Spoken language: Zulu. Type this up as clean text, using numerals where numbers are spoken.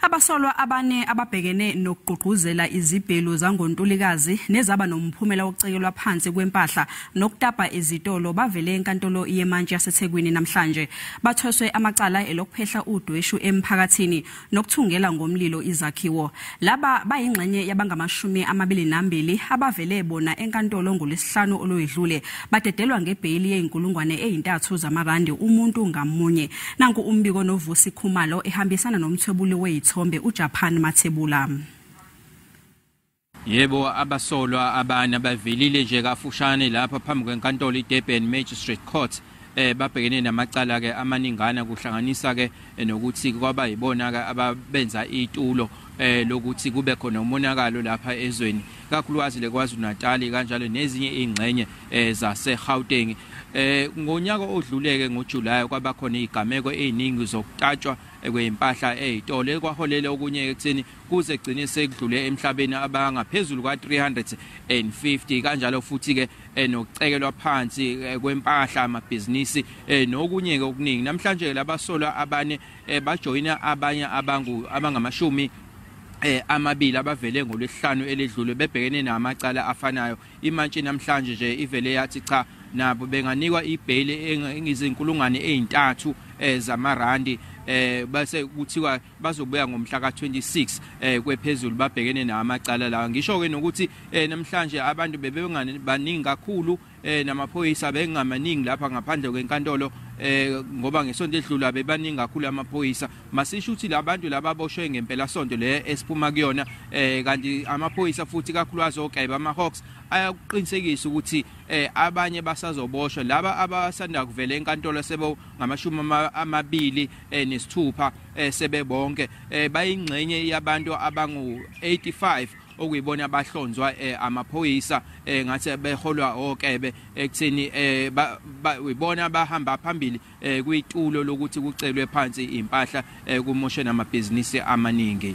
Abasolwa abane ababhekene nokugqugquzela izibhelu zangoNtulikazi nezaba nomphumela wokucekelwa phansi kwempahla nokutapa izitolo bavele enkantolo yemantshi yaseThekwini namhlanje. Bathweswe amacala elokuphehla udweshu emphakathini nokuthungela ngomlilo izakhiwo. Laba bayingxenye yabangamashumi 22 abavele bona enkantolo ngolwesihlanu olwedlule, badedelwa ngebheyili ye-3,000 zamarandi umuntu ngamunye. Nanku umbiko noVusi Khumalo ehambisana nomthwebuli wezithombe uJapan Mathebula. Yebo, abasolwa abane bavelile nje kafushane lapha phambi kwenkantolo iDurban Magistrate Court. Babhekene namacala ke amaningana, kuhlanganisa ke nokuthi kwaba yibona ke ababenza itulo lokuthi kube khona umonakalo lapha ezweni, kakhulukazi leKwaZulu Natal, kanjalo nezinye ingxenye zase Gauteng. Ngonyaka odluleke ngoJuly kwaba khona izigameko eziningi zokutatshwa kwempahla ezitolo, ekwaholela okunye ekutheni kuze gcine sekudlule emhlabeni abangaphezulu kwa-350, kanjalo futhi ke nokucekelwa phansi kwempahla, amabhizinisi nokunye ke okuningi. Namhlanje labasolwa abane bajoyina abanye abangu abangamashumi 20 abavele ngolwesihlanu eledlule bebhekene namacala afanayo. Imantshi namhlanje nje ivele yathi cha, nabo benganikwa ibheyili engizinkulungwane 3 zamarandi, bese kuthiwa bazobuya ngomhla ka26 kwephezulu babhekene namacala lawa. Ngisho ke nokuthi namhlanje abantu bebengane baningi kakhulu, namaphoyisa bengamaningi lapha ngaphandle kwenkantolo, ngoba ngesonto edlula bebaningi kakhulu amaphoyisa. Masisho ukuthi labantu lababoshwe ngempela sonto le esiphuma kuyona, kanti amaphoyisa futhi kakhulukazi oKlebe, ama-Hawks, ayakuqinisekisa ukuthi abanye basazoboshwa. Laba abasanda kuvela enkantolo sebo ngamashumi 26 sebebonke, bayingxenye yabantu abangu 85 okuyibona abahlonzwa amaphoyisa, ngathi beholwa oKlebe, ekutheni uyibona bahamba phambili kwitulo lokuthi kucelwe phansi impahla, kumoshe namabhizinisi amaningi.